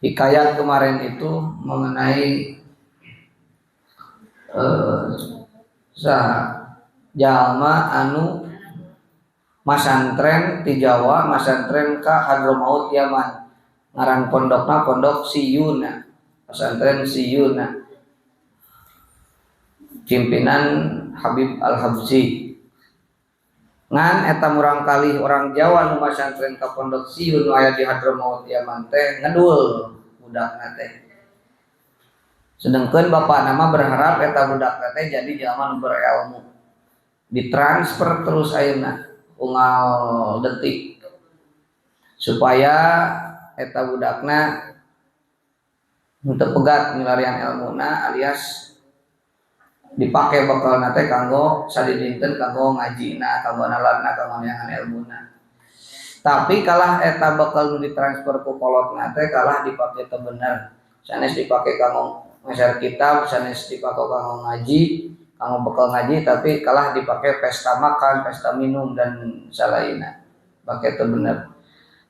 Hikayat kemarin itu mengenai jalma anu masantren di Jawa, masantren ka Hadramaut, Yaman. Ngaran pondokna Pondok Siyuna, pesantren Siyuna, pimpinan Habib Al-Habsyi. Ngan eta murangkalih orang Jawa nu masantren ka Pondok Siyun nu aya di Hadramaut, Yaman teh ngedul budakna teh. Sedangkan bapakna mah berharap eta budakna teh jadi jalma nu berilmu. Ditransfer terus ayeuna unggal detik supaya eta budakna henteu pegat milarian ilmuna, alias dipake bekalna teh kanggo sadidinten, kanggo ngajina, kanggo nalarna, kanggo neangan ilmuna. Tapi kalah eta bekal nu ditransfer ku kolotna teh kalah dipake teu bener. Sanes dipake kanggo ngeser kitab, sanes dipake kanggo ngaji, kanggo bekal ngaji, tapi kalah dipake pesta makan, pesta minum, dan salaina. Pake teu bener.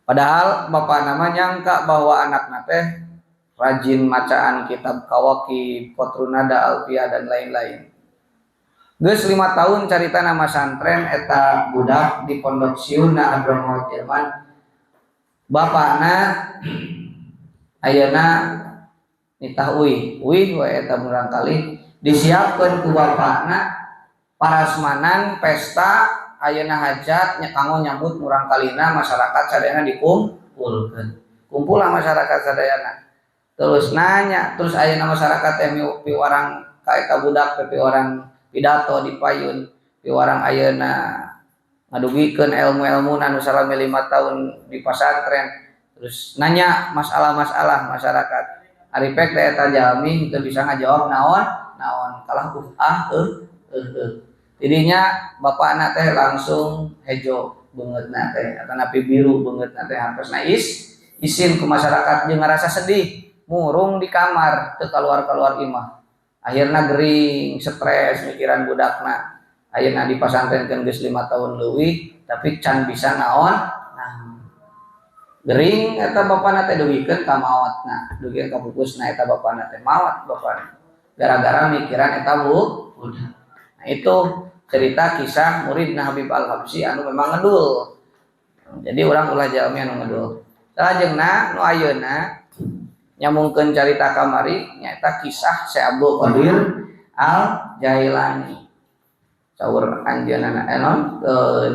Padahal bapakna mah nyangka bahwa anakna teh rajin macaan kitab Kawakib, Qotrun Nada, Alfiah, dan lain-lain. Geus 5 tahun carita nama santren eta budak di Pondok Siuna Hadramaut, Yaman. Bapakna ayeuna nitah uih, uih we eta murangkalih. Disiapkeun ku bapakna parasmanan, pesta ayeuna, hajat nya kanggo nyambut murangkalihna. Masyarakat sadayana dikumpulkeun. Kumpullah masyarakat sadayana. Terus nanya, terus ayeuna masyarakat teh piwarang ka eta budak teh, piwarang pidato di payun, piwarang ayeuna ngadugikeun ilmu-ilmu anu salami 5 tahun di pasantren. Terus nanya masalah-masalah masyarakat. Ari pek teh eta jalmi teu bisa ngajawab naon naon, kalah ah eh eh eh. Tidinya bapakna teh langsung hejo beungeutna teh atanapi biru beungeutna teh, hartosna isin ku masyarakat jeung ngarasa sedih, murung di kamar, teu keluar-keluar imah. Akhirna gering, stres mikiran budakna ayeuna dipasantrenkeun geus 5 tahun leuwih tapi can bisa naon. Nah, gering eta bapakna teh dugikeun ka maotna, dugikeun ka pupusna eta bapakna teh. Maot bapakna gara-gara mikiran eta budak. Nah, itu cerita kisah murid Habib Al Habsyi anu memang ngedul. Jadi urang ulah jalmi anu ngedul. Salajengna nu ayeuna nyambungkeun carita kamari nyaeta kisah Syekh Abdul Qadir Al Jailani. Saur anjeunna naon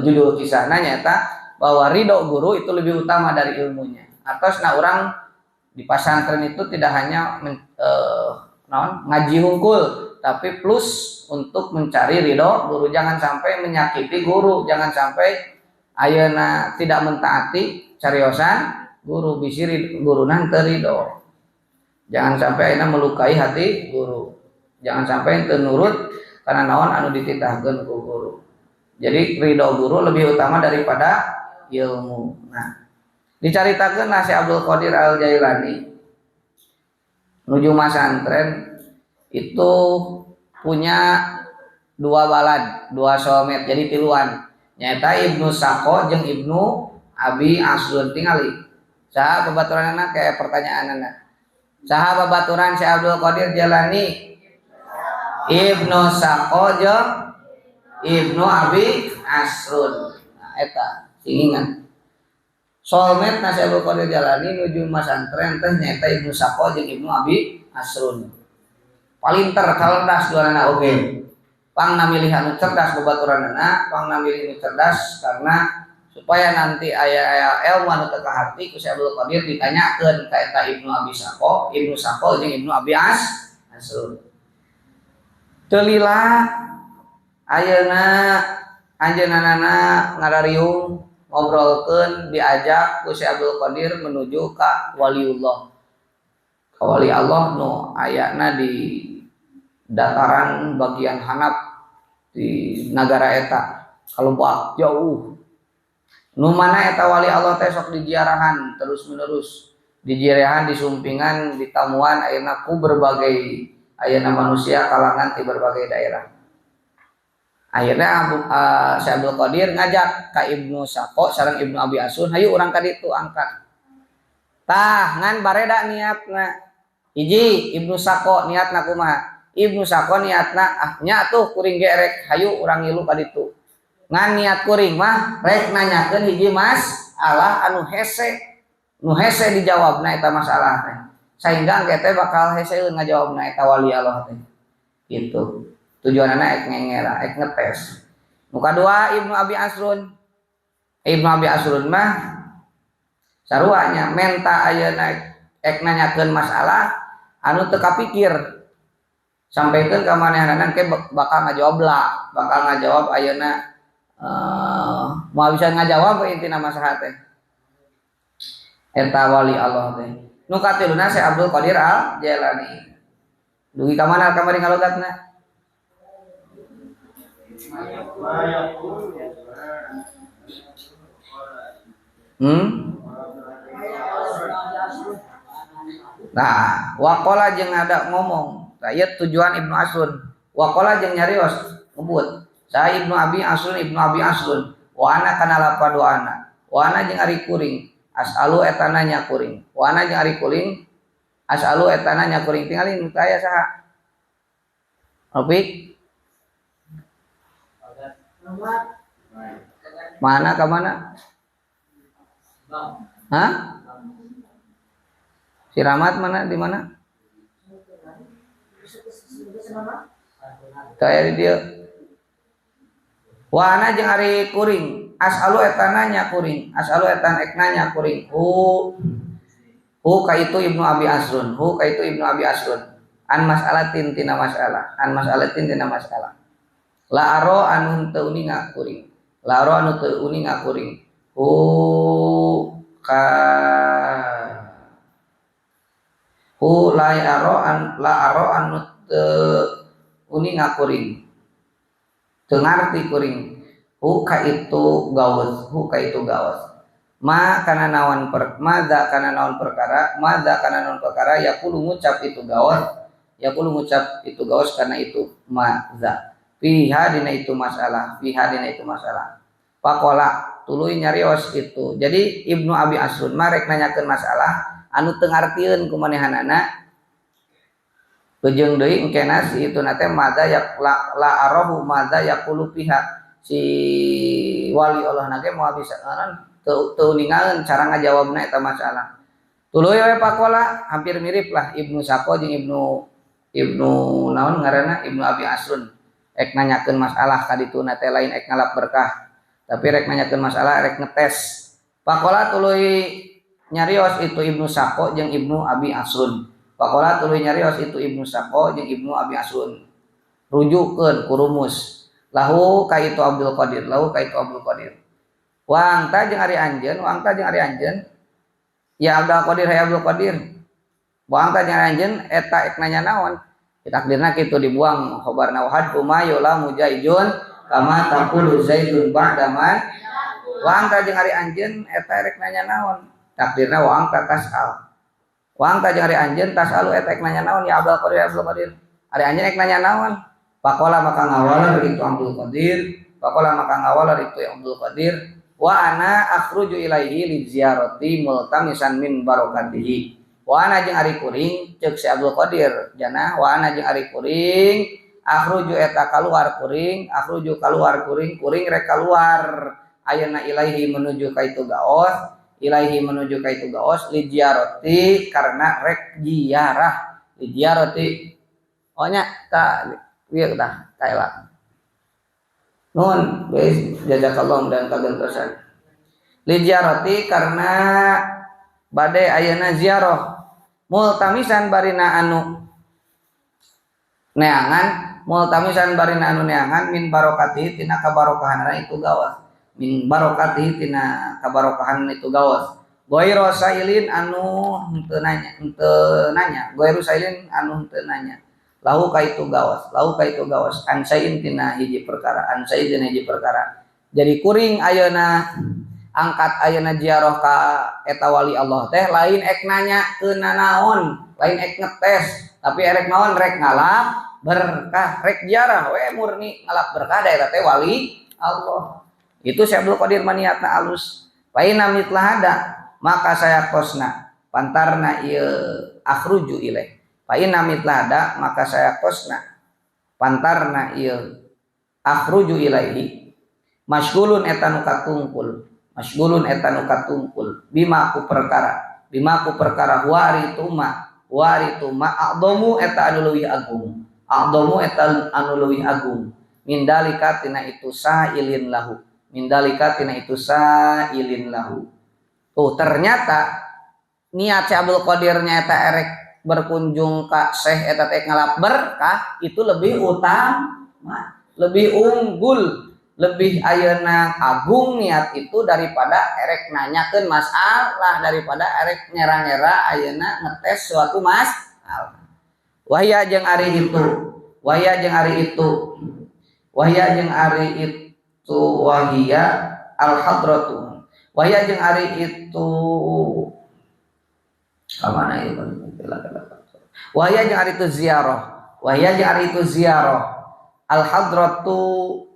judul kisahna nyaeta bahwa ridho guru itu lebih utama dari ilmunya. Atos na urang di pasantren itu tidak hanya naon, ngaji hungkul, tapi plus untuk mencari ridho guru. Jangan sampai menyakiti guru, jangan sampai ayeuna tidak mentaati cariosan guru, bisi guru teu ridho. Jangan sampai ayeuna melukai hati guru, jangan sampai teu nurut karena naon anu dititahkeun ku guru. Jadi ridho guru lebih utama daripada ilmu. Nah, dicaritakeun Syekh Abdul Qadir Al Jailani nuju masantren itu punya dua balad, dua soulmate, jadi tiluan. Nyaeta Ibnu Sako jeung Ibnu Abi Asrun. Tingali saha babaturanna, kayak pertanyaanana. Saha babaturan Syekh Abdul Qadir Jailani? Ibnu Sako jeung Ibnu Abi Asrun. Nah, eta sing ingat. Soulmate na Syekh Abdul Qadir Jailani nuju masantren teh nyaeta Ibnu Sako jeung Ibnu Abi Asrun. Palinter, cerdas duanana oge. Pangna milih anu cerdas babaturanana, pangna milih anu cerdas karena supaya nanti aya aya ilmu anu teu kaharti ku Syekh Abdul Qadir ditanyakeun ka eta Ibnu Abi Sako, Ibnu Sako jeung Ibnu Abi Asrun. Teu lila ayeuna anjeunna ngarariung, ngobrolkeun, diajak ku Syekh Abdul Qadir menuju ka waliullah. Ka wali Allah nu ayana di dataran bagian handap di nagara eta, kalau jauh. Nu mana eta wali Allah teh sok diziarahan terus menerus, diziarahan, disumpingan, ditamuan ayeuna ku berbagai ayeuna manusia kalangan di berbagai daerah. Akhirnya Syekh Abdul Qadir ngajak ka Ibnu Sako sareng Ibnu Abi Asun, "Hayu urang ka ditu, angkat." Tah ngan bareda niatna. Hiji Ibnu Sako niatna kumaha? Ibnu Sako niatna ah nya tuh kuring ge rek hayu urang ngilu ka ditu. Ngan niat kuring mah rek nanyakeun hiji masalah anu hese. Nu hese dijawabna eta masalah teh. Sehingga engke teh bakal heseun ngajawabna eta wali Allah teh. Gitu. Tujuanana ek ngengera, ek ngetes. Nu kadua Ibnu Abi Asrun. Ibnu Abi Asrun mah sarua nya menta ayeuna ek nanyakeun masalah anu teu kapikir. Sampaikeun ka manehanana engke bakal ngajawab la, bakal ngajawab ayeuna moal bisa ngajawab intina masalah teh. Eta wali Allah teh. Nu katiluna Syekh Abdul Qadir Al Jailani. Dugi ka mana kamari ngalogatna? Nah, waqala jeung ada ngomong. Tah ieu tujuan Ibnu Asrun. Waqala jeung nyarios ngebut. Sa Ibnu Abi Asrun Ibnu Abi Asrun. Wa ana kana lapadu ana. Wa ana jeung ari kuring. As'alu eta nanya kuring. Wa ana jeung ari kuring. As'alu eta nanya kuring. Tingali nu aya saha? Opik? Mana ka mana? Hah? Si Rahmat mana di mana? Taya di dieu. Wa ana jeung ari kuring. As'alu eta nanya kuring. As'alu eta ek nanya kuring. Hu ka itu Ibnu Abi Asrun. Hu ka itu Ibnu Abi Asrun. An mas'alatin tina masalah. An mas'alatin tina masalah. La aro anu teu uninga kuring. La aro anu teu uninga kuring. Hu ka hu la aro an la aro anu teu uninga kuring. Teu ngarti kuring. Hu ka itu gawas, hu ka itu gawas. Ma kana naon per madza kana naon perkara, madza kana naon perkara yaqulu ngucap itu gawas, yaqulu ngucap itu gawas karena itu madza. Fiha dina itu masalah, fiha dina itu masalah. Pakola tuluy nyarios itu. Jadi Ibnu Abi Asrun mah rek nanyakeun masalah anu teu ngartieun ku manehanana. Bejeung deui engkena si itu na teh madza ya la arahu madza yaqulu fiha. Si wali Allah na ge moal bisa teu ningaeun cara ngajawabna eta masalah. Tuluy we pakola hampir mirip lah Ibnu Sako jeung Ibnu naon ngaranna Ibnu Abi Asrun. Ek nanyakeun masalah ka dituna teh lain ek ngalap berkah. Tapi rek nanyakeun masalah rek ngetes. Pakola tuluy nyarios itu Ibnu Sako jeung Ibnu Abi Asrun. Pakola tuluy nyarios itu Ibnu Sako jeung Ibnu Abi Asrun. Rujukeun ku rumus. Lahu ka itu Abdul Qadir, lahu ka itu Abdul Qadir. Wa anta jeung ari anjeun, wa anta jeung ari anjeun. Ya Abdul Qadir, ya Abdul Qadir. Wa anta jeung ari anjeun eta ek nanya naon? Takdirna kitu dibuang khobarna wahad kuma yola mujaijun kama taqulu zaidun ba'daman. Wa anta jeung ari anjeun eta rek nanya naon? Takdirna wa anta tasal. Wa anta jeung ari anjeun tasalu eta rek nanya naon ya Abdul Qadir, ya Abdul Qadir. Ari anjeun rek nanya naon? Pakola maka ngawalar itu Abdul Qadir, pakola maka ngawalar itu Abdul Qadir. Wa ana akhruju ilaihi li ziyarati multamisan min barakatihi. Wa ana jeung ari kuring ceuk si Abdul Qadir jana wa ana jeung ari kuring akhruju eta kaluar kuring, akhruju kaluar kuring, kuring rek kaluar ayeuna ilaihi menuju ka itu gaos, ilaihi menuju ka itu gaos li ziyarati karena rek ziarah, li ziyarati. Oh nya ta ieu tah kaela. Nuhun guys, jazakallah dan kagentosan. Li ziyarati karena bade ayeuna ziarah multamisan barina anu neangan, multamisan barina anu neangan min barokati tina kabarokahanna itu gawas, min barokati tina kabarokahan itu gawas. Ghairu sailin anu henteu nanya, henteu nanya, ghairu sailin anu henteu nanya. Lahu ka itu gawas, lahu ka itu gawas ansain tina hiji perkara, ansain tina hiji perkara. Jadi kuring ayeuna angkat ayeuna ziarah ka eta wali Allah teh lain ek nanya keuna naon, lain ek ngetes, tapi erek naon rek ngalap berkah, rek ziarah we murni ngalap berkah da eta teh wali Allah. Itu Syekh Abdul Qadir maniatna alus. Fa inna mitla hada maka saya kosna. Pantarna ieu akhruju ilaih. Fa inna mitlada maka saya kosna pantarna ieu akhruju ilaihi masygulun eta nu katungkul, masygulun eta nu katungkul bima ku perkara, bima ku perkara huwa ari itu ma, huwa ari itu ma a'dhamu eta anu leuwih agung, a'dhamu eta anu leuwih agung min dalika tina itu sa'ilin lahu, min dalika tina itu sa'ilin lahu. Tuh ternyata niat si Abdul Qadir nya eta erek berkunjung ka Syekh eta teh ngalap berkah itu lebih utama, lebih unggul, lebih ayeuna agung niat itu daripada erek nanyakeun masalah, daripada erek ngera-ngera ayeuna ngetes suatu masalah. Wahya jeung ari itu, wahya jeung ari itu, wahya jeung ari itu wahia al hadratu, wahya jeung ari itu kamana ieu? Wahya jeung ari itu ziarah, wahya jeung ari itu ziarah al hadratu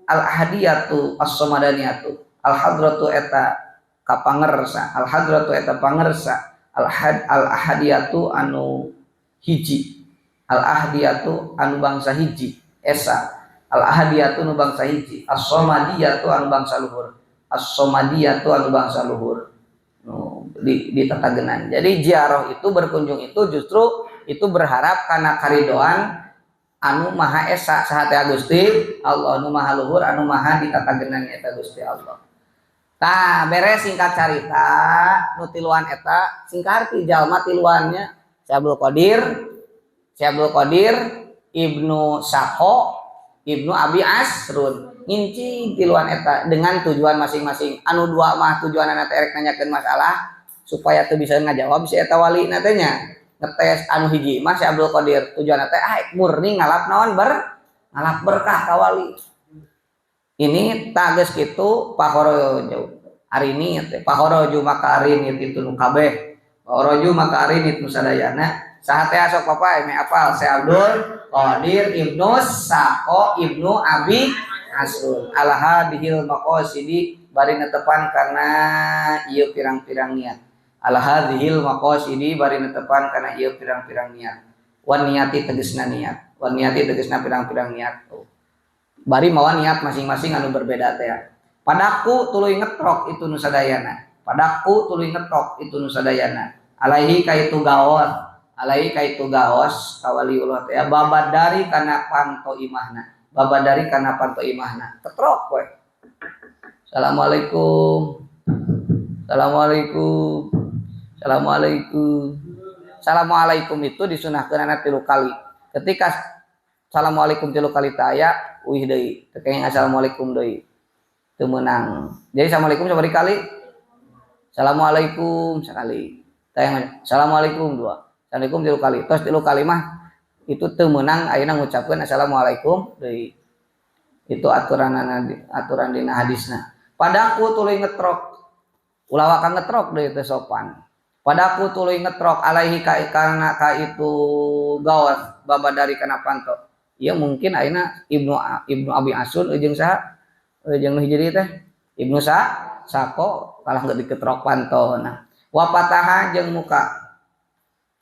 al ahadiyatu as-somadaniyatu, al hadratu eta kapangersa, al hadratu eta pangersa al had al ahadiyatu anu hiji, al ahdiyatu anu bangsa hiji esa, al ahadiyatu anu bangsa hiji, as-somadiyatu anu bangsa luhur, as-somadiyatu anu bangsa luhur nu di tatagenan. Jadi ziarah itu berkunjung itu justru itu berharap karena karidoan anu maha esa saha teh Gusti Allah anu maha luhur anu maha ditatagenan eta Gusti Allah. Tah beres singkat carita nu tiluan eta singkat ti jalma tiluannya si Abdul Qadir, si Abdul Qadir Ibnu Sako, Ibnu Abi Asrun nginci tiluan eta dengan tujuan masing-masing. Anu dua mah tujuan teh erek nanyakeun masalah supaya teu bisa ngajawab si eta wali na teh nya ngetes. Anu hiji mah si Abdul Qadir tujuan teh ah murni ngalap naon ber ngalap berkah ka wali ini. Tah geus kitu pahorojo hari ini teh pahoroju maka ari ini itu nu kabeh, pahoroju maka ari nu sadayana. Saha teh sok papa me apal? Si Abdul Qadir Ibnu Sako Ibnu Abi Asrun ala hadhil maqasidi bari netepan karena ieu pirang-pirang niat, ala hadhil maqasidi bari netepan karena ieu pirang-pirang niat, wan niati tegesna niat, wan niati tegesna pirang-pirang niat. Tuh bari mawa niat masing-masing anu berbeda teh. Padaku tuluy ngetrok itu nu sadayana, padaku tuluy ngetrok itu nu sadayana alaihi ka itu gaos, alaihi ka itu gaos ka waliullah teh babad dari kana panto imahna, babad dari kana panto imahna. Ketrok we, assalamualaikum, assalamualaikum, assalamualaikum. Assalamualaikum itu disunahkeun anak tilu kali. Ketika assalamualaikum tilu kali teu aya, uih deui, teu kenging assalamualaikum deui, teu meunang. Jadi assalamualaikum sabaraha kali? Assalamualaikum sekali. Tayang assalamualaikum dua, assalamualaikum tilu kali. Tos tilu kali mah itu teu meunang ayeuna ngucapkeun assalamualaikum deui. Itu aturan aturan dina hadisna. Padaku tuluy ngetrok, ulah waka ngetrok deui teu sopan. Padaku tuluy ngetrok alaihi ka karena ka itu gawas baba dari kana panto. Ieu mungkin ayeuna Ibnu Abi Asun jeung saha jeung nu hiji teh Ibnu Sako kalah geus diketrok panto. Nah wapataha jeung muka,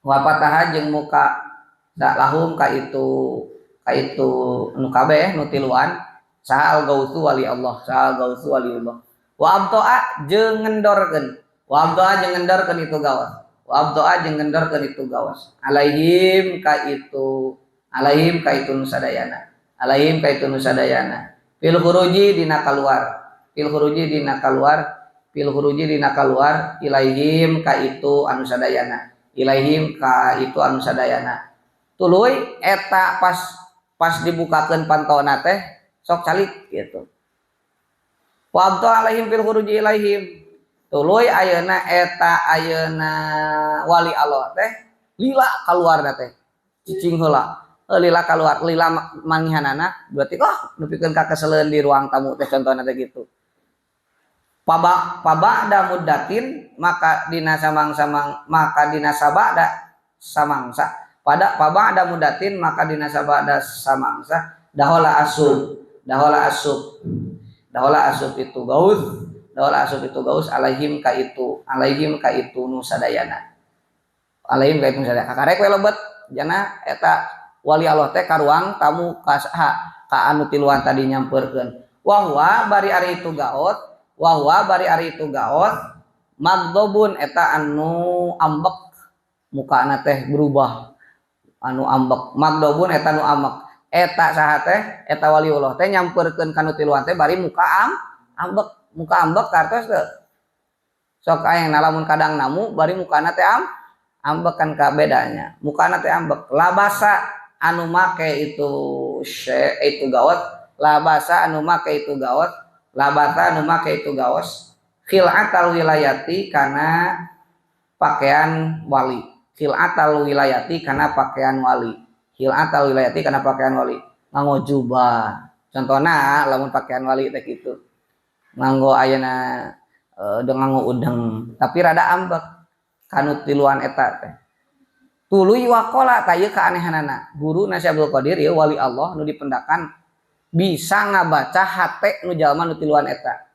wapataha jeung muka da lahum ka itu nu kabeh nu tiluan. Saha? Al gautsu wali Allah. Saha? Al gautsu wali Allah. Wa abtoa jeung ngendorkeun, wa abtoa jeung ngendorkeun itu gawas, wa abtoa jeung ngendorkeun itu gawas alaihim ka itu, alaihim ka itu nu sadayana, alaihim ka itu nu sadayana fil khuruji dina kaluar, fil khuruji dina kaluar, fil khuruji dina kaluar ilaihim ka itu anu sadayana, ilaihim ka itu anu sadayana. Tuluy eta pas pas dibukakeun pantona teh sok calik gitu. Wa abta alaihim fil khuruji ilaihim. Tuluy ayeuna eta ayeuna wali Allah teh lila kaluarna teh cicing heula. Lila kaluar, lila mangihanana berarti oh nepikeun ka keseleun di ruang tamu teh contohna teh gitu. Paba paba'da muddatin maka dina samang-samang, maka dina sabada samangsa pada paba'da muddatin maka dina sabada samangsa dahola asub, dahola asub, dahola asub itu gaus, dahola asub itu gaus alaihim ka itu, alaihim ka itu nu sadayana. Alaihim ka itu sadaya. Kakarek we lebet jana eta wali Allah teh ka ruang tamu ka saha, ka anu tiluan tadi nyamperkeun. Wa huwa bari ari itu gaot, wa huwa bari ari itu gaot magdobun eta anu ambek, mukana teh berubah anu ambek, magdobun eta anu ambek. Eta saha teh? Eta waliullah teh nyamperkeun ka nu tiluan teh bari muka ambek, muka ambek kartos teu sok aya lamun kadang namu bari mukana teh ambek kan ka bedanya mukana teh ambek. Labasa anu make itu itu gawat, labasa anu make itu gawat, labasa anu make itu gawas khil'atal wilayati kana pakaian wali, khil'atal wilayati kana pakaian wali, khil'atal wilayati kana pakaian wali, nganggo jubah contohna. Lamun pakaian wali teh kitu, nganggo ayeuna nganggo udeng tapi rada ambek kanu tiluan eta teh. Tuluy waqola, tah ieu keanehanana guru Syekh Abdul Qadir ieu, wali Allah nu dipendakan bisa ngabaca hate nu jalma nu tiluan eta.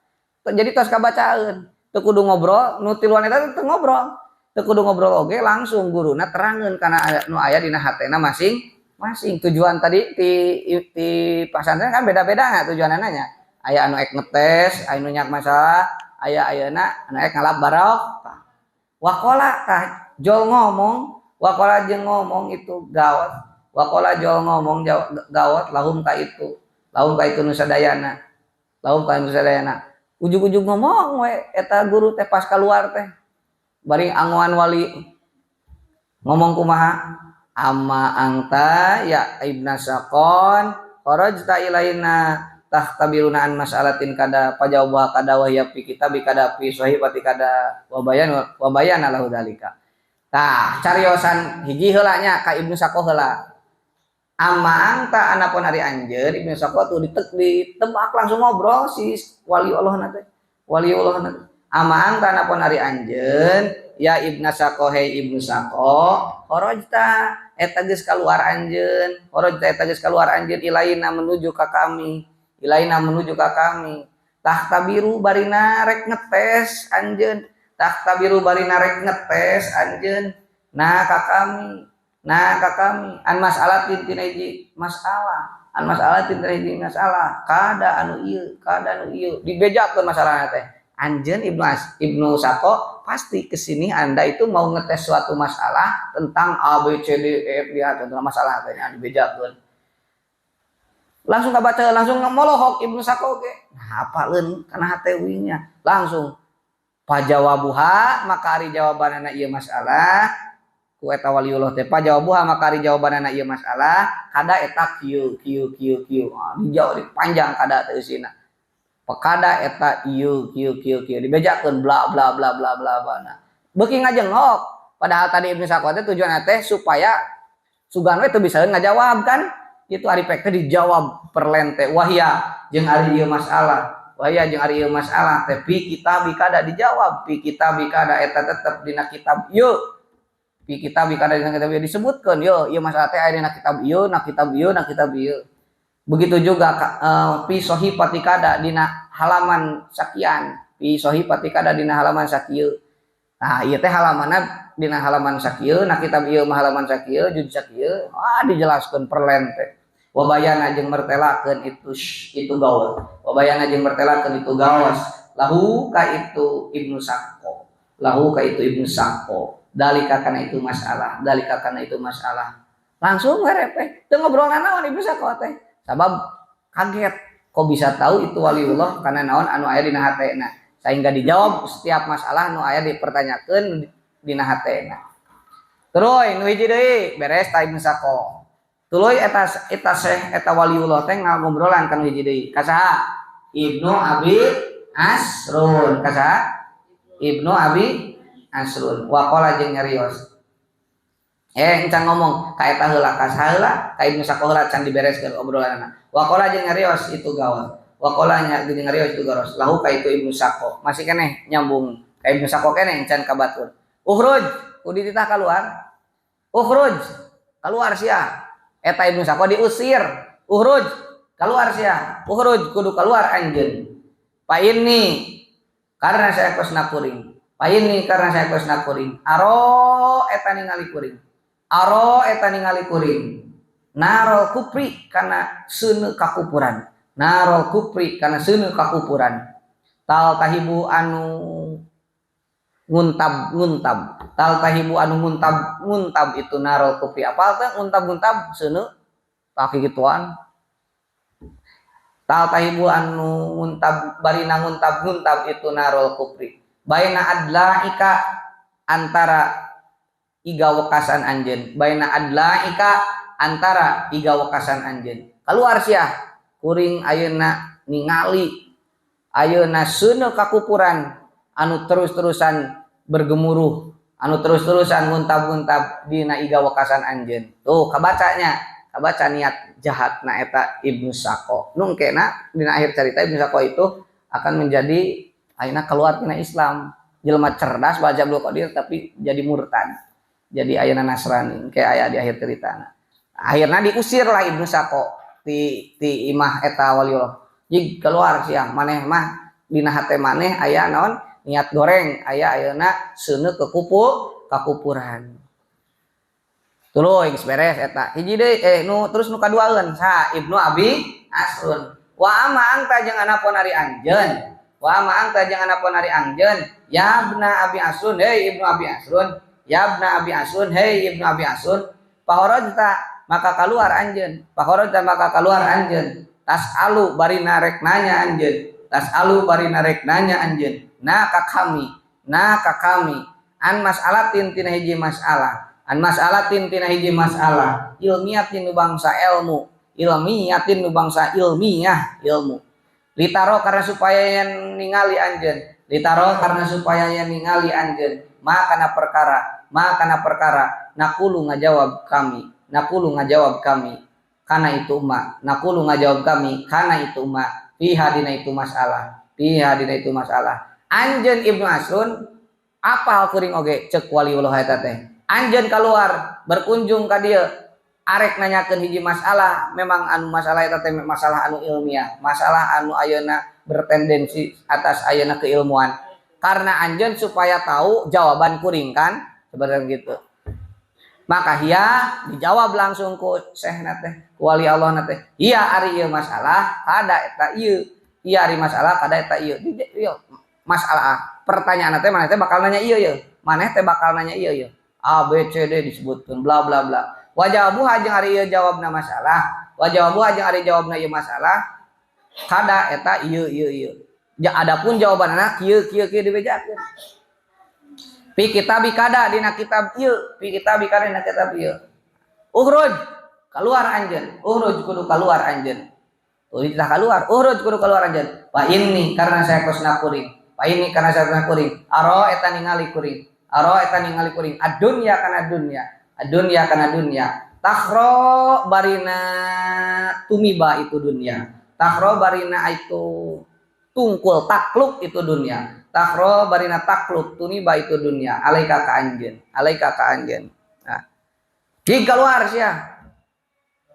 Jadi tos kabacaeun, teu kudu ngobrol nu tiluan eta, teu ngobrol, teu kudu ngobrol oge langsung guruna terangeun kana nu aya dina hatena masing-masing. Tujuan tadi di pasantren kan beda-beda nggak tujuanana nya. Aya anu ek ngetes, aya nu nyak masalah, aya ayeuna anu ek ngalap barokah. Waqola, tah jol ngomong, waqola jeung ngomong itu gawat, waqola jol ngomong gawat lahum ka itu, lahum ka itu nu sadayana, lahum ka nu sadayana. Ujug-ujug ngomong we eta guru teh pas keluar teh bari angoan wali. Ngomong kumaha? Amma anta ya ibna Saqon kharajta ilaina tahtabiruna an mas'alatin kada pajawab kada wa hiya fi kitabi kada fi sahifati kada wa bayan wa bayana lahu dalika. Tah, cariosan hiji heula nya ka Ibnu Saqo heula. Amma anta anapun ari anjeun Ibnu Saqo tuh ditebak langsung ngobrol si wali Allah teh, wali Allah teh. Amma anta anapun ari anjeun ya Ibnu Saqo, hei Ibnu Saqo, kharajta eta geus kaluar anjeun, kharajta eta geus kaluar anjeun ilaina menuju ka kami, ilaina menuju ka kami, tahtabiru barina rek ngetes anjeun, tahtabiru barina rek ngetes anjeun nah ka kami, nah ka kami an mas'alatin tina hiji masalah, an mas'alatin tina hiji masalah kada anu ieu, kada anu ieu. Dibejakeun masalahna teh. Anjeun Ibnu Saqo pasti kesini Anda itu mau ngetes suatu masalah tentang A B C D E F G H, tentang masalah teh dibejakeun. Langsung kabaca, langsung molohok Ibnu Saqo ge. Nah, apaleun kana hate nya langsung pajawabuha maka ari jawabanana ieu masalah ku eta waliullah teh, pajawabuha maka ari jawabanana ieu masalah kada eta kieu kieu kieu kieu. Ah, dijawab panjang kada teh eusina kada eta ieu kieu kieu kieu, dibejakeun bla bla bla bla bla bla. Nah, beuki ngajengok, padahal tadi Ibnu Saqo teh tujuanna teh supaya sugan we teu bisa ngajawab kan itu. Ari pek teh dijawab perlente wahya jeung ari ieu masalah, wahya jeung ari ieu masalah teh fi kitab kada, dijawab fi kitab kada eta tetep dina kitab ieu, fi kitab kada dina kitab ieu, disebutkeun yo ieu masalah teh aya dina kitab ieu, na kitab ieu, na kitab ieu. Begitu juga fi sahifati kada dina halaman sakian, fi sahifati kada dina halaman sakieu. Nah, ieu teh halamanna dina halaman sakieu, na kitab ieu mah halaman sakieu, juz sakieu. Ah, dijelaskeun perlen teh. Wabayana jeung mertelakeun itu gawas, wabayana jeung mertelakeun itu gawas lahu ka itu Ibnu Saqo, lahu ka itu Ibnu Saqo dalika kana itu masalah, dalika kana itu masalah. Langsung we teu ngobrol naon Ibnu Saqo teh, sabab kaget kok bisa tahu itu waliullah karena naon anu aya dina hatena sehingga dijawab setiap masalah nu aya dipertanyakeun dina hatena. Terus nu hiji deui beres ta Ibnu Saqo. Tuluy eta eta syekh eta waliullah teh ngobrolan ka nu hiji deui. Ka saha? Ibnu Abi Asrun. Ka saha? Ibnu Abi Asrun. Waqala jeung nyarios. Eh, encan ngomong ka eta heula, ka saha heula? Ka Ibnu Saqo heula can dibereskeun obrolanna. Waqala jeung nyarios itu gawat. Waqala nya jeung nyarios itu garos. Lahu ka itu Ibnu Saqo. Masih keneh nyambung ka Ibnu Saqo keneh encan ka batur. Ukhruj, kudu dititah keluar. Ukhruj, keluar sia. Eta Ibnu Saqo diusir. Ukhruj, keluar sia. Ukhruj, kudu keluar anjeun. Fa ini karena saya kos kuring. Fa inni karena saektosna kuring aro eta ningali kuring, aro eta ningali kuring narol kufri kana seuneu kakufuran, narol kufri kana seuneu kakufuran, taltahibu anu nguntab nguntab, taltahibu anu nguntab nguntab itu narol kufri. Apal teh nguntab nguntab seuneu kaki gituan? Taltahibu anu nguntab, barina nguntab nguntab itu narol kufri, baina adlaika antara iga wekasan anjeun, baina adlaika antara iga wekasan anjeun. Keluar sia, kuring ayeuna ningali ayeuna seuneu kakufuran anu terus-terusan bergemuruh, anu terus-terusan nguntab-nguntab dina iga wekasan anjeun. Tuh kabacanya, kabaca niat jahat na eta Ibnu Sako. Nu engkena dina akhir cerita Ibnu Sako itu akan menjadi ayeuna keluar tina Islam. Jelema cerdas baca Abdul Qadir, tapi jadi murtad, jadi ayeuna Nasrani, kayak aya di akhir ceritana. Akhirnya diusir lah Ibnu Sako ti imah eta waliullah. Jig keluar sia, maneh mah dina hate maneh aya naon, niat goreng, aya ayeuna seuneu ke kupu kakufuran. Tuluy geus beres eta hiji deui, nu terus nu kaduaeun sa Ibnu Abi Asrun. Wa amma anta jeung anapun ari anjeun, wa amma anta jeung anapun ari anjeun, ya ibna Abi Asrun, hei Ibnu Abi Asrun, ya ibna Abi Asrun, hei Ibnu Abi Asrun, fakharajta maka keluar anjeun, fakharajta maka keluar anjeun, tasalu bari narek nanya anjeun, tasalu bari narek nanya anjeun na ka kami, na ka kami, an mas'alatin tina hiji masalah, an mas'alatin tina hiji masalah, ilmiatin nu bangsa ilmu, ilmiatin nu bangsa ilmiah ilmu, litaro karena supaya yang ningali anjeun, litaro karena supaya yang ningali anjeun, ma kana perkara, ma kana perkara, naqulu ngajawab kami, naqulu ngajawab kami kana itu ma, naqulu ngajawab kami kana itu ma, fiha dina itu masalah, fiha dina itu masalah. Anjeun Ibnu Asrun apal kuring oge, cek waliullah eta teh, anjeun keluar berkunjung ka dieu arek nanyakeun hiji masalah, memang anu masalah eta teh masalah anu ilmiah, masalah anu ayeuna bertendensi atas ayeuna keilmuan, karena anjeun supaya tahu jawaban kuring kan sebenarnya gitu. Maka hiya dijawab langsung ku syekhna teh, ku wali Allah na teh, iya ari ieu masalah kada eta ieu, iya ari masalah kada eta ieu. Ieu masalah pertanyaan teh maneh teh bakal nanya ieu, ieu maneh teh bakal nanya ieu, ieu A B C D disebutkeun bla bla bla. Wa jawabuha jeung ari ieu jawabna masalah, wa jawabuha jeung ari jawabna ieu masalah kada eta ieu ieu ieu ya, adapun jawabanna kieu kieu kieu dibejakeun fi kitab kada dina kitab ieu, fi kitab kada dina kitab ieu. Ukhruj keluar anjeun, ukhruj kudu keluar anjeun. Tuh ditah keluar, ukhruj kudu keluar anjeun. Fa inni karena saektosna kuring, fa inni karena saektosna kuring aro eta ningali kuring, aro eta ningali kuring adunya kana dunya, adunya kana dunya, takhro barina tumiba itu dunia, takhro barina itu tungkul takluk itu dunia, takhro barina takluk tuniba itu dunia, alaika ka anjeun, alaika ka anjeun. Nah, jig keluar sia,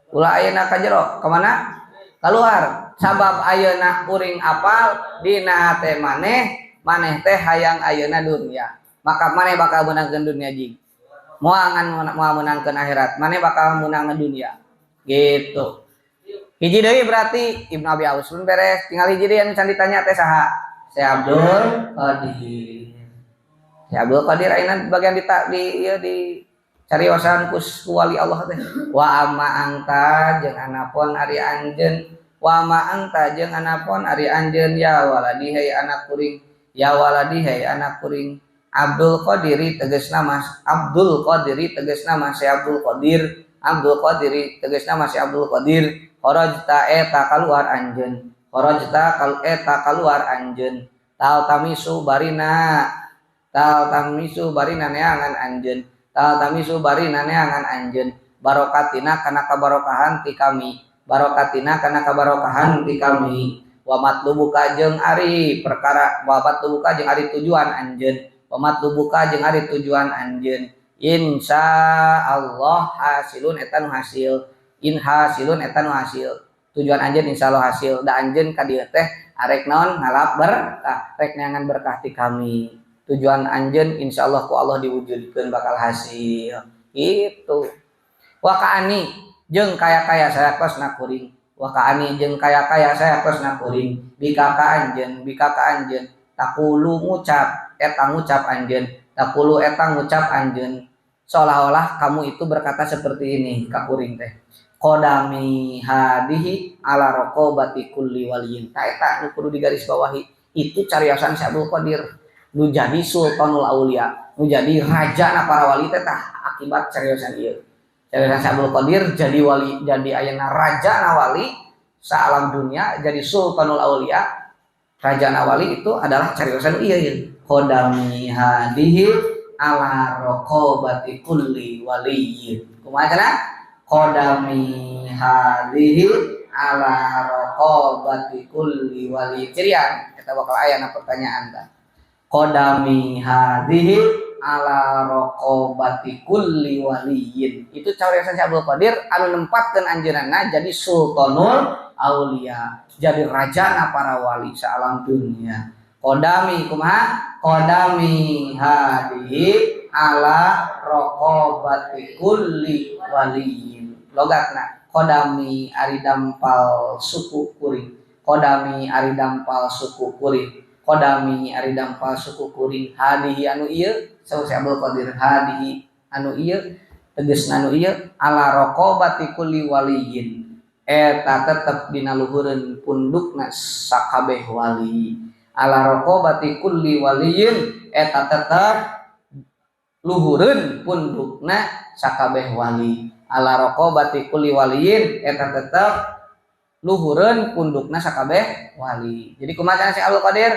ulah ayeuna ka jero kemana keluar, sabab ayeuna kuring apal dina hate maneh, maneh teh hayang ayeuna dunia, maka maneh bakal meunangkeun dunia. Jig moal ngan moal meunangkeun akhirat, maneh bakal meunang dunia gitu. Hiji deui berarti Ibnu Abi Ausrun beres, tinggal hiji deui anu can ditanya teh saha? Syekh Abdul Qadir. Syekh Abdul Qadir ayeuna bagian di ieu di cariosan ku wali Allah teh. Wa amma anta jeung anapun ari anjeun, wa amma anta jeung anapun ari anjeun, ya waladi hei anak kuring, ya waladi hei anak kuring, Abdul Qadiri tegasna mas Abdul Qadiri tegasna mas Abdul Qadir, Abdul Qadiri tegasna mas Abdul Qadir, kharajta eta kaluar anjeun, kharajta kal eta kaluar anjeun, taltamisu barina, taltamisu barina neangan anjeun, taltamisu barina neangan anjeun, barokatina kana kabarokahan ti kami, barokatina kana kabarokahan ti kami, wa matlubuka jeung ari perkara, wa matlubuka jeung ari tujuan anjeun, wa matlubuka jeung ari tujuan anjeun, insya Allah hasilun eta nu hasil, in hasilun eta nu hasil, tujuan anjeun insyaallah hasil, da anjeun ka dieu teh arek naon, ngalap berkah, rek neangan berkah ti kami. Tujuan anjeun insyaallah ku Allah diwujudkeun bakal hasil. Gitu. Wa kaani jeung kaya-kaya saya kosna kuring. Wa kaani jeung kaya-kaya saya kosna kuring. Bika ka anjeun, bika ka anjeun. Taqulu ngucap, eta ngucap anjeun. Taqulu eta ngucap anjeun. Seolah-olah kamu itu berkata seperti ini ka kuring teh. Qadami hadihi ala raqabati kulli waliyin. Ta eta nu kudu digarisbawahi. Itu cariosan Syekh Abdul Qadir. Nu jadi Sultanul Aulia, nu jadi raja na para wali teh tah akibat cariosan ieu. Cariosan Syekh Abdul Qadir jadi wali, jadi ayeuna raja na wali saalam dunia, jadi Sultanul Aulia, raja na wali itu adalah cariosan ieu ieu. Qadami hadihi ala raqabati kulli waliyin. Kumaha cenah? Qadami hadihi ala raqabati kulli wali. Cirian eta bakal aya na pertanyaan tah. Qadami hadihi ala raqabati kulli waliyin. Itu cariosan Syekh Abdul Qadir anu nempatkeun anjeunna jadi Sultanul Aulia, jadi rajana para wali saalam dunia. Qadami kumaha? Qadami hadihi ala raqabati kulli waliyin. Logatna qadami ari dampal suku kuring. Qadami ari dampal suku kuring. Qadami ari dampal suku kuring. Hadihi anu ieu saur Syekh Abdul Qadir, hadihi anu ieu tegasna anu ieu ala raqabati kulli waliyin. Eta tetep dina luhureun pundukna sakabeh wali. Ala raqabati kulli waliyin eta tetep luhureun pundukna sakabeh wali. Ala raqabati kulli waliyin eta tetep luhureun pundukna sakabeh wali. Jadi kumaha cenah Syekh Abdul Qadir?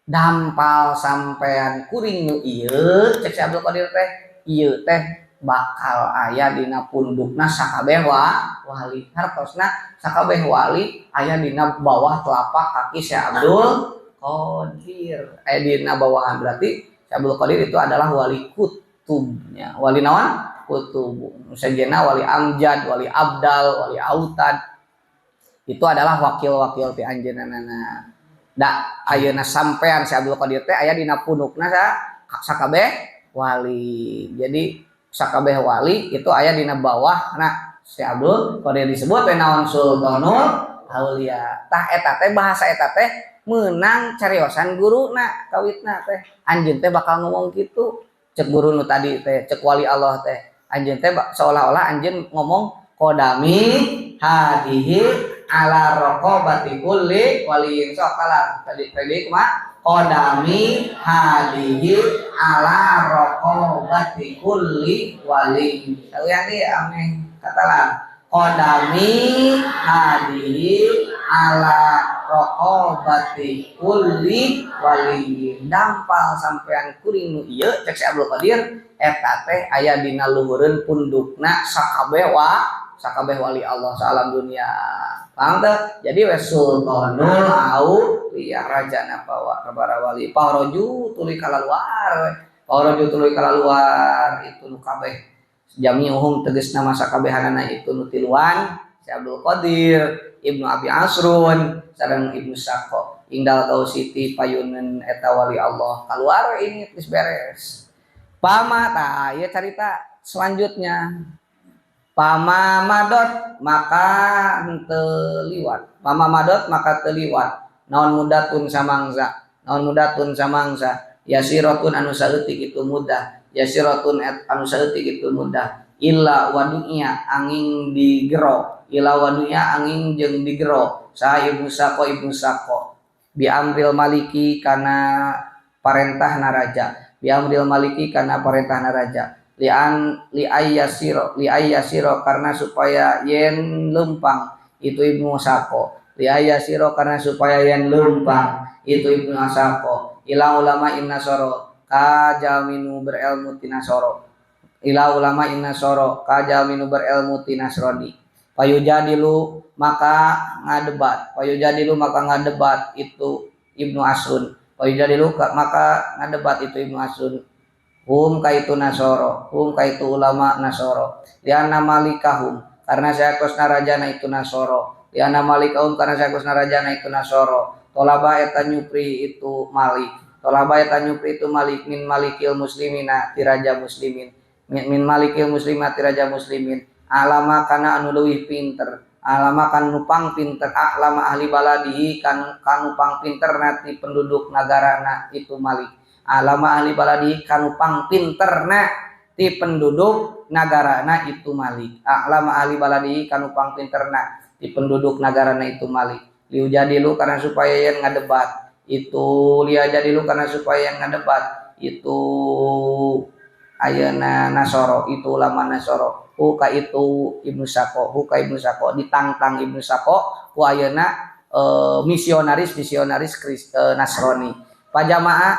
Dampal sampean kuring nu ieu cek Syekh Abdul Qadir teh, ieu teh bakal aya dina pundukna sakabeh wali. Hartosna sakabeh wali aya dina bawah telapak kaki Syekh Abdul Qadir. Aya dina bawahan, berarti Syekh Abdul Qadir itu adalah wali kutubnya. Wali naon? Kutub. Sejenna wali amjad, wali abdal, wali autad. Itu adalah wakil-wakil ti anjeunna. Da ayeuna sampean Syekh Abdul Qadir teh aya dina pundukna sakabeh wali. Jadi sakabeh wali itu aya dina bawah nah Syekh Abdul Qadir disebut we naon Sultanul Aulia. Tah eta teh bahasa eta teh meunang cariosan guruna kawitna teh. Anjeun teh bakal ngomong kitu. Cek guru nu tadi teh, cek wali Allah teh. Anjeun teh seolah-olah anjeun ngomong qadami hadihi ala raqabati kulli waliyin. Sok kalah tadi tadi kumaha? Qadami hadihi ala raqabati kulli waliyin. Kalian di ameh katalah qadami hadihi ala raqabati kulli waliyin. Dampal sampean kuring nu ieu cek Syekh Abdul Qadir eta teh aya dina luhureun pundukna sakabeh sakabeh wali Allah saalam dunia. Paham teu? Jadi we Sultanul Aulia rajana para wali. Paroju tuluy kalaluar we. Paroju tuluy kalaluar itu nu kabeh. Jami'uhum tegasna masa kabehanana itu nu tiluan Syekh Abdul Qadir, Ibnu Abi Asrun, sareng Ibnu Saqo. Ingdal Tausiti payuneun eta wali Allah. Kaluar ini geus beres. Pama tah ieu carita selanjutnya. Pama madot maka henteu liwat. Pama madot maka teu liwat. Naon mudatun samangsa. Naon mudatun samangsa. Yasiratun anu saeutik itu mudah. Yasiratun anu saeutik itu mudah. Illa wadunya angin digero. Illa wadunya angin jeung digero. Sa Ibnu Saqo Ibnu Saqo. Bi amril maliki kana parentah naraja. Bi amril maliki kana parentah naraja. Lian li ayyasiro li ayyasiro karena supaya yen lempang itu Ibnu Saqo. Li ayyasiro karena supaya yen lempang itu Ibnu Saqo. Ila ulama innasoro ka jalminu berilmu tinasoro. Ila ulama innasoro ka jalminu berilmu tinasroni. Payujadilu maka ngadebat. Payujadilu maka ngadebat itu Ibnu Asrun. Payujadilu maka ngadebat itu Ibnu Asrun. Hum kaitu nasoro, hum kaitu ulama nasoro. Liana malikahum karena saya kosna rajana itu nasoro. Liana malikahum karena saya kosna rajana itu nasoro. Tolaba eta nyupri itu malik. Tolaba eta nyupri itu Malik min malikil muslimina ti raja muslimin, min malikil muslimina ti raja muslimin, alama kana anu leuwih pinter, alama kan nu pang pinter, a'lama ahli baladihi kan kanu pang pinterna ti penduduk nagarana itu Malik, alama ahli baladihi kanu pang pinterna ti penduduk nagarana itu Malik, a'lama ahli baladihi kanu pang pinterna ti penduduk nagarana itu Malik. Liujadilu karena supaya yen ngadebat itu, liujadilu karena supaya yang ngadebat itu ayeuna Nasoro, itu ulama Nasoro, hu ka itu Ibnu Sako, hu ka Ibnu Sako, ditantang Ibnu Sako ku ayeuna misionaris misionaris Nasrani. Pajamaah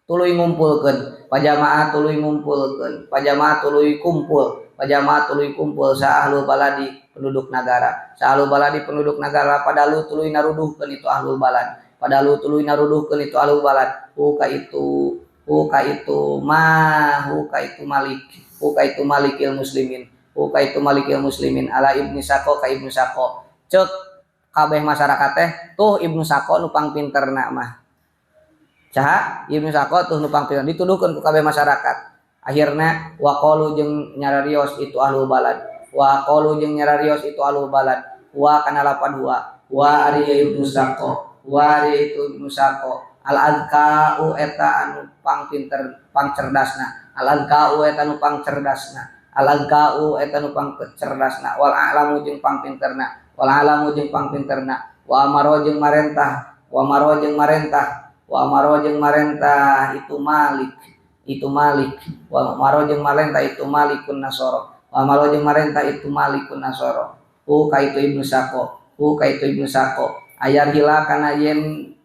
tuluy ngumpulkeun, pajamaah tuluy ngumpulkeun, pajamaah tuluy kumpul, pajamaah tuluy kumpul sa ahlul baladi penduduk nagara, sa ahlul baladi penduduk nagara. Padalu tuluy naruduhkeun itu ahlul balad, padalu tuluy naruduhkeun itu ahlul balad hu ka itu, hu ka itu ma, hu ka itu Malik, hu ka itu malikil muslimin, hu ka itu malikil muslimin, ala Ibnu Sako ka Ibnu Sako. Cek kabeh masyarakat teh, tuh Ibnu Sako nu pang pinterna mah. Saha Ibnu Sako tuh nu pang pinter, dituduhkeun ku kabeh masyarakat. Akhirna waqalu jeung nyararios itu ahlul balad, waqalu jeung nyararios itu ahlul balad, wa kana lapan huwa, wa ari Ibnu Sako, wa ari itu Ibnu Sako, al azkau eta anu pang pinter, pang cerdasna, al azkau eta anu pang cerdasna, al azkau eta anu pang cerdasna, wal a'lamu jeung pang pinterna, wal a'lamu jeung pang pinterna. Wa amaro jeung marentah, wa amaro jeung marentah, wa amaro jeung marentah itu Malik, itu Malik, wa amaro jeung marentah itu Malikun Nasoro, wa amaro jeung marentah itu Malikun Nasoro, hu ka itu Ibnu Sako, hu ka itu Ibnu Sako, ayar hila kana yen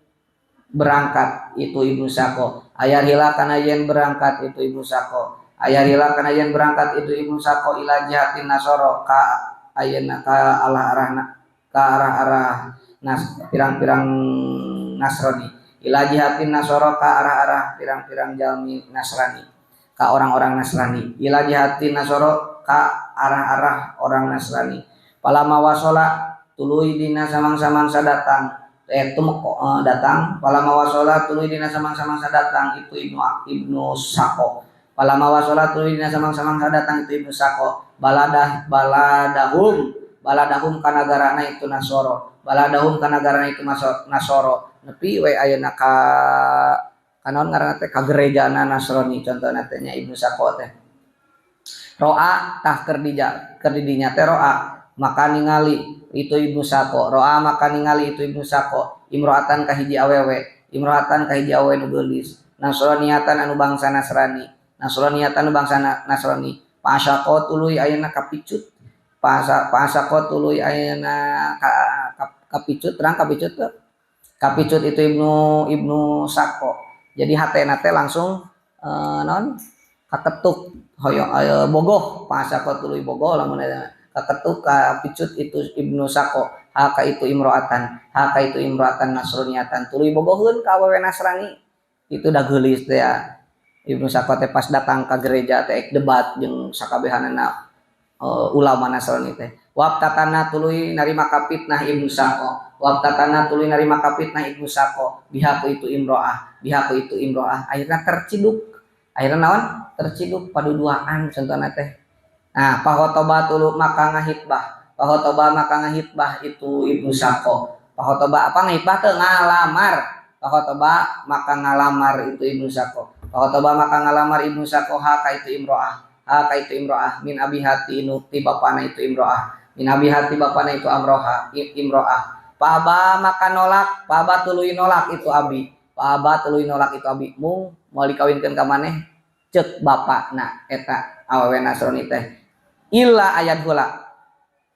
berangkat itu Ibnu Sako, ayar hila kana yen berangkat itu Ibnu Sako, ayar hila kana yen berangkat itu Ibnu Sako, ila jihatin Nasoro ka ayeuna ka alah arahna, ka arah-arah nas pirang-pirang Nasrani, ila jihatin Nasoro ka arah-arah pirang-pirang jalmi Nasrani, ka orang-orang Nasrani, ila jihatin Nasoro ka arah-arah orang Nasrani. Palama wasola tuluy dina samang-samangsa datang, datang, palama wasola tuluy dina samang-samangsa datang itu Ibnu Sako, palama wasola tuluy dina samang-samangsa datang itu Ibnu Sako, baladah baladahum, baladahum kanagarana itu Nasoro, baladahum kanagarana itu Nasoro, nepi we ayeuna ka kanaon ngaranna teh, ka gerejana Nasrani contohna teh nya Ibnu Sako teh. Roa tah keur keur di dinya teh, roa maka ningali itu Ibnu Sako, roa maka ningali itu Ibnu Sako, imroatan ka hiji awewe, imroatan ka hiji awewe nu geulis, Nasraniatan anu bangsa Nasrani, Nasraniatan anu bangsa Nasrani. Pasako tuluy ayeuna kapicut, pasako tuluy ayeuna kapicut, terang kapicut tuh, kapicut itu Ibnu Sako. Jadi hatena teh langsung non kaketuk hoyong bogoh, pasako tuluy bogoh lamun eta kaketuk kapicut itu Ibnu Sako, haka itu imroatan, haka itu imroatan Nasraniatan, tuluy bogoheun ka awewe Nasrani itu. Dah geulis teh ya Ibnu Sako teh, pas datang ka gereja teh debat jeung sakabehanana ulama Nasrani teh. Waftatana tuluy narima kapitnah Ibnu Sako, waftatana tuluy narima kapitnah Ibnu Sako, bihaku itu imroah, bihaku itu imroah. Akhirnya terciduk, akhirnya naon, terciduk paduduaan contohna teh. Nah, pahotoba tulu maka ngahitbah, pahotoba maka ngahitbah itu Ibnu Sako. Pahotoba apa ngahitbah teh? Ngalamar. Pahotoba maka ngalamar itu Ibnu Sako, pahotoba maka ngalamar Ibnu Sako, haka itu imroah, haka itu imroah, min abihati nu ti bapana itu imroah, min abihati bapana itu amroha imroah. Paba maka nolak, paba tuluy nolak itu abi, paba tuluy nolak itu abi, mung moal dikawinkeun ka maneh ceuk bapakna eta awewe Nasrani teh, illa ayat hula,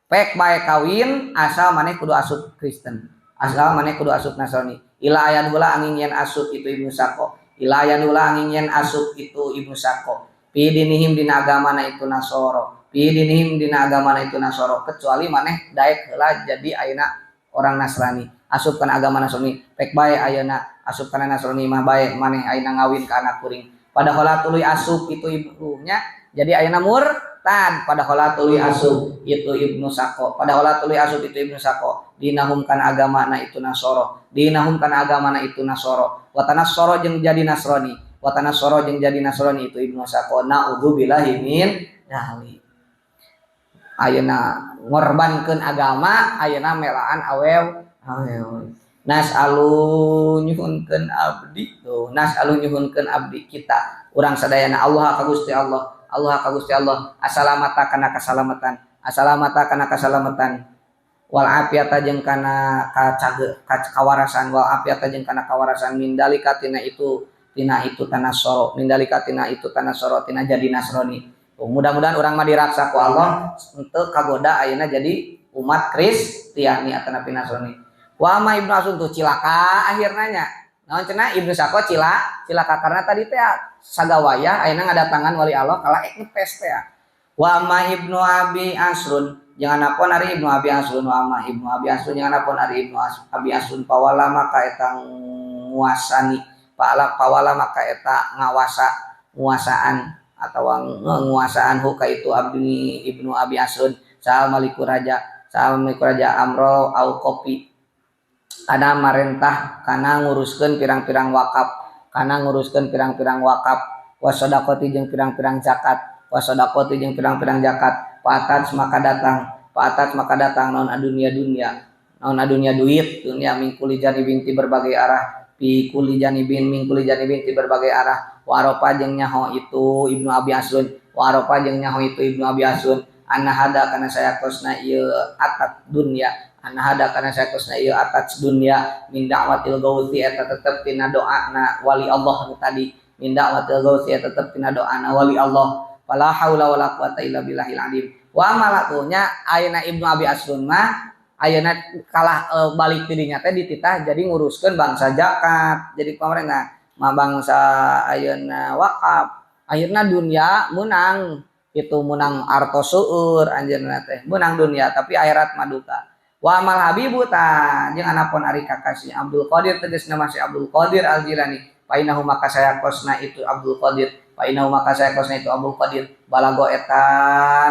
pek bae kawin asal maneh kudu asup Kristen, asal maneh kudu asup Nasrani. Illa ayat hula angin yen asup itu Ibnu Sako, illa ayat hula angin yen asup itu Ibnu Sako, fi dinihim dina agamana itu Nasoro, fi dinihim dina agamana itu Nasoro, kecuali maneh daek heula jadi ayeuna orang Nasrani, asup kana agama Nasrani, pek bae ayeuna asup kana Nasrani mah bae maneh ayeuna ngawin ka anak kuring. Padahal tuluy asup itu ibunya. Jadi ayeuna murtad fadahola tuluy asup itu Ibnu Sako. Fadahola tuluy asup itu Ibnu Sako. Dinahum kana agamana itu Nasoro. Dinahum kana agamana itu Nasoro. Wa tanassoro jeung jadi Nasrani. Wa tanassoro jeung jadi Nasrani itu Ibnu Sako. Naudzubillahi min dzalik. Ayeuna ngorbankeun agama, ayeuna melaan awewe awewe. Nas'alu nyuhunkeun abdi tuh, nas'alu nyuhunkeun abdi kita urang sadayana Allah ka Gusti Allah, Allah ka Gusti Allah asalamata kana kasalamatan, asalamata kana kasalamatan, wal afiata jeung kana kacage kawarasan, wal afiata jeung kana kawarasan min dalika tina itu tanasoro, min dalika tina itu tanasoro, tina jadi Nasrani. Tuh, mudah-mudahan urang mah diraksa ku Allah untuk kagoda ayeuna jadi umat Kristiani atanapi Nasrani. Wa ma Ibnu Asun tuh cilaka akhirnya nya. Naon cenah Ibnu Sako cilaka karena tadi teh sagawayah ayeuna ngadatangan wali Allah kala ek ngepes teh. Wa ma Ibnu Abi Asrun jangan apon ari Ibnu Abi Asrun, wa ma Ibnu Abi Asrun jangan apon ari Ibnu Abi Asrun pawala maka eta nguasani pala pawala maka eta ngawasa nguasaan atau nguasaan huka itu abdi Ibnu Abi Asrun sal maliku raja, sal maliku raja amro au kopi kana marentah kana nguruskeun pirang-pirang wakaf, kana nguruskeun pirang-pirang wakaf, wasodaqoti jeung pirang-pirang zakat, wasodaqoti jeung pirang-pirang zakat. Fa'atat maka datang, fa'atat maka datang naon adunia dunia, naon adunia duit dunia, min kulli janibin ti berbagai arah, fi kulli janibin min kulli janibin ti berbagai arah. Wa arofa jeung nyaho itu Ibnu Abi Aslun, wa arofa jeung nyaho itu Ibnu Abi Aslun anna hada kana sayakosna ieu atat dunya, anna hada kana sayakosna ieu atat dunya min da'watil gauti eta tetep tina doana wali Allah nu tadi, min da'watil gauti eta tetep tina doana wali Allah. Wala haula wala quwata illa billahil azim. Wa malatunya ayeuna Ibnu Abi Aslun mah ayeuna kalah balik ti dinya teh dititah jadi nguruskeun bangsa zakat, jadi pemerintah mah bangsa ayeuna wakaf. Akhirna dunia menang itu, menang artos seueur anjeunna teh, menang dunia tapi akhirat mah duka. Wa amal habibu ta jeung anapun ari kakasih Abdul Qadir tegasna masih Abdul Qadir Al Jilani, fa innahu maka sayakosna itu Abdul Qadir, fa innahu maka sayakosna itu Abdul Qadir balago eta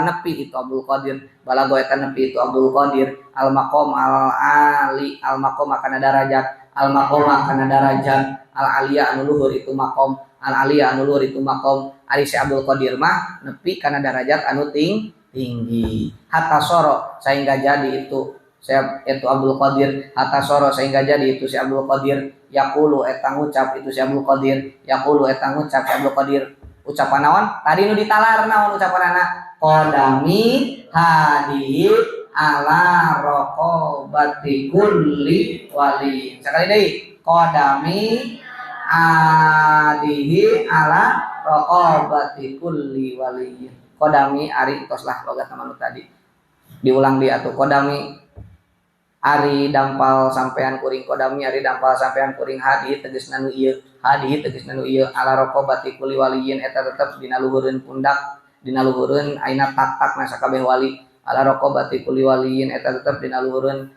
nepi itu Abdul Qadir, balago eta nepi itu Abdul Qadir al maqam al ali, al maqam kana darajat, al maqam kana darajat al aliyah anu luhur itu maqam, al aliyah anu luhur itu maqam. Ari si Abdul Qadir mah nepi kana darajat anu tinggi hatta soro sehingga jadi itu saya itu Abdul Qadir, hatta soro sehingga jadi itu si Abdul Qadir yaqulu eta ngucap itu si Abdul Qadir, yaqulu eta ngucap si Abdul Qadir ucapan naon tadi nu ditalar, naon ucapanana? Qadami hadi ala raqabati kulli wali. Sekali deui, qadami adihi ala raqabati kulli wali. Qadami ari tos lah logat nama nu tadi diulang di atuh. Qadami ari dampal sampean kuring, qadami ari dampal sampean kuring, hadi tegasna nu ieu, hadi tegasna nu ieu, ala raqabati kulli waliyin eta tetep dina luhureun pundak, dina luhureun aina tak-takna sakabeh wali, ala raqabati kulli waliyin eta tetep dina luhureun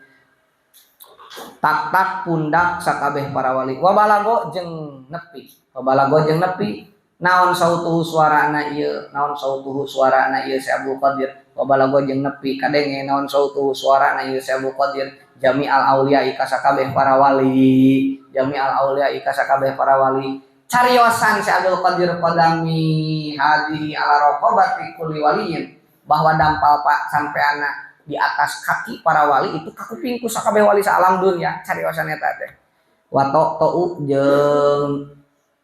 tak-tak pundak sakabeh para wali. Wa balago jeung nepi, wa balago jeung nepi naon sautuhu suarana ieu, naon sautuhu suarana ieu si Abdul Qadir, wa balago jeung nepi kadenge naon sautuhu suarana ieu si Abdul Qadir jami al aulia ka sakabeh para wali, jami al aulia ka sakabeh para wali. Cariosan si Abdul Qadir qadami hadhihi ala raqabati kulli waliyin bahwa dampal pak sampai anak di atas kaki para wali itu kakuping ku sakabeh wali saalam dunya cariosan eta teh. Wa tau jeung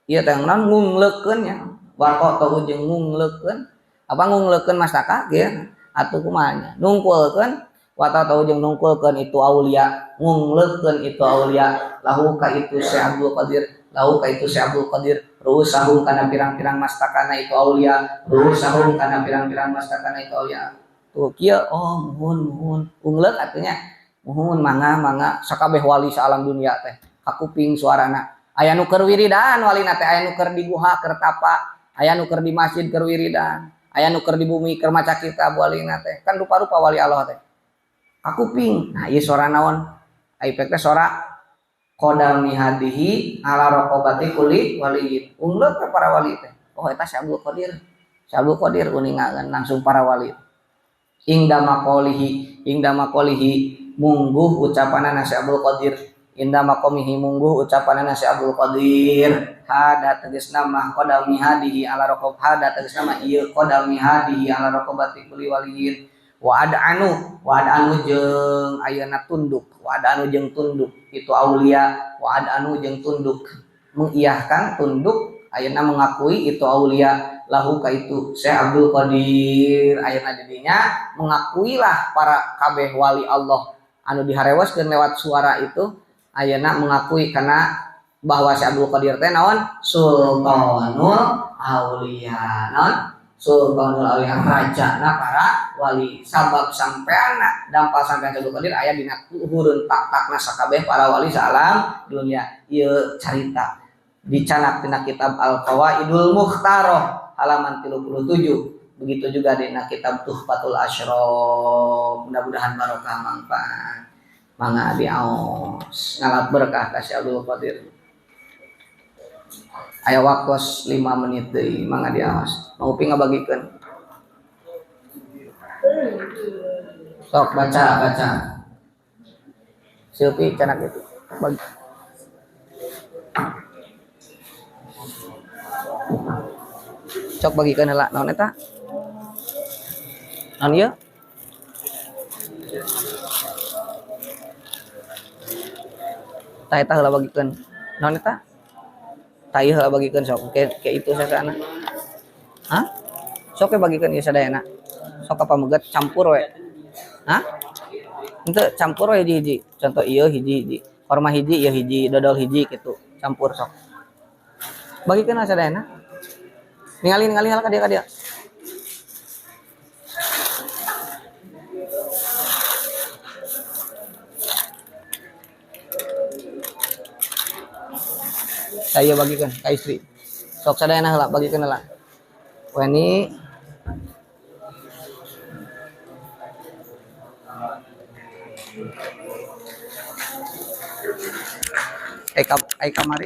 ieu teh naon ngunglekeun nya, wa tau jeung ngunglekeun apa ngunglekeun mastaka kieu atuh kumaha nya nungkulkeun, wa tau jeung nungkulkeun itu aulia, ngunglekeun itu aulia lahu ka itu si Abdul Qadir, lahu ka itu si Abdul Qadir ruusahum kana pirang-pirang mastakana itu aulia, ruusahum kana pirang-pirang mastakana itu aulia. Tuh kieu, oh muhun muhun ungleuk atunya muhun mangga mangga sakabeh wali saalam dunia teh kakuping suarana. Aya nu keur wiridan walina teh, aya nu keur di guha keur tapa, aya nu keur di masjid keur wiridan, aya nu keur di bumi keur maca kitab walina teh, kan rupa-rupa wali Allah teh kakuping. Nah ieu suara naon ai teh? Suara qadami hadihi ala raqabati kulli waliyin, ungleuk ke para wali teh. Oh, eta si Abdul Qadir. Syekh Abdul Qadir uningakeun langsung para wali. Ingda maqolihi mungguh ucapanana Syekh Abdul Qadir. Inda maqamihi mungguh ucapanana Syekh Abdul Qadir. Hada tegasna mah qadami hadihi ala raqab hada tegasna mah ieu qadami hadihi ala raqabati kulli waliyin. Wa ad'anu jeung ayeuna tunduk, wa ad'anu jeung tunduk itu aulia, wa ad'anu jeung tunduk mengiyahkan tunduk ayeuna mengakui itu aulia lahu ka itu Syekh Abdul Qadir ayeuna jadinya mengakuilah para kabeh wali Allah anu diharewaskeun lewat suara itu ayeuna mengakui karena bahwa Syekh Abdul Qadir teh naon sultanul aulia naon sultanul aulia rajana para wali sabab sampeanna dampal sampean Syekh Abdul Qadir aya dina luhureun tak-takna sakabeh para wali saalam dunia ieu carita dicanak dina kitab Al-Fawaidul Mukhtaroh halaman 37 begitu juga dina kitab Tuhfatul Asyraf mudah-mudahan barokah manfaat mangga diaos ngalap berkah ka Syekh Abdul Qadir aya waktos 5 menit deui mangga diaos mau pi ngabagikeun sok baca Silpi canak itu bagi sok bagikeun heula naon eta naon ieu tah eta heula bagikeun naon eta tah ieu heula bagikeun sok ke itu sasana hah sok we bagikeun ieu sadayana sok apa meget campur we hah henteu campur we hiji-hiji contoh ieu hiji-hiji korma hiji ieu hiji dodol hiji kitu campur sok bagikeun sadayana ningali hal ka dia saya bagikan ka istri sok sadayana heula bagikeun heula Weni ai kamari.